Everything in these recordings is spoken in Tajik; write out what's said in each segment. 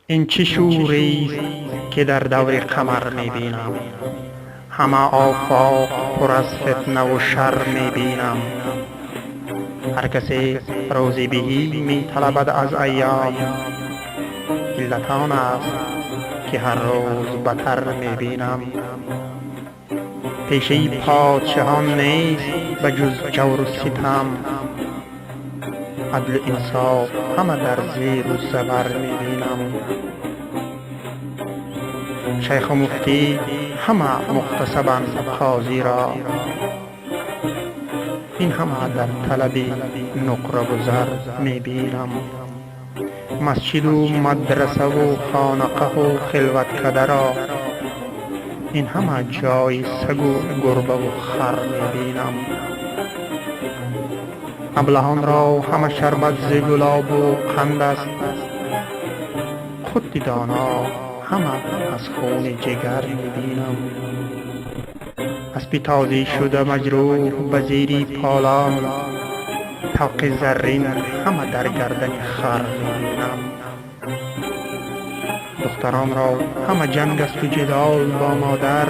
Ин чӣ шӯрест, ки дар даври қамар мебинам? Ҳама офоқ пур аз фитнаву шар мебинам. Ҳар касе рӯзи биҳӣ металабад аз айём, иллат он аст, ки ҳар рӯз батар мебинам. Пешаи подшоҳон нест ба ҷуз ҷавру ситам, адлу инсоф ҳама дар зеру забар мебинам. Шайху муфтӣ ҳама муҳтасабанд қозиро, ин ҳама дар талаби нуқраву зар мебинам. Масҷиду мадрасаву хонақаҳу хилваткадаро, ин ҳама ҷои сагу гурбаву хар мебинам. Аблаҳонро ҳама шарбат зи гулобу қанд аст, қути доно ҳама аз хуни ҷигар мебинам. Аспи тозӣ шуда маҷрӯҳ ба зери полон, тавқи заррин ҳама дар гардани хар мебинам. Духтаронро ҳама ҷанг асту ҷидол бо модар,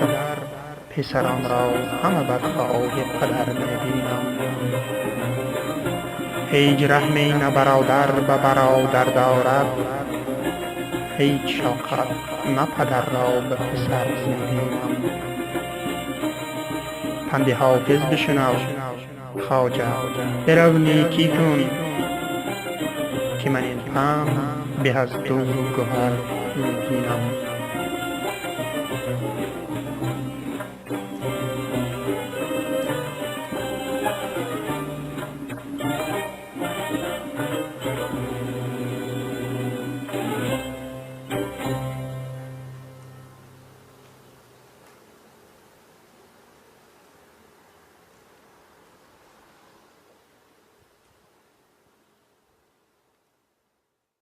писаронро ҳама бадхоҳи падар мебинам. Ҳеҷ раҳме на бародар ба бародар дорад, ҳеҷ шафқат на падарро ба писар мебинам. Панди Ҳофиз бишнав, хоҷа, бирав, некӣ кун, ки ман ин панд беҳ аз дуру гавҳар мебинам.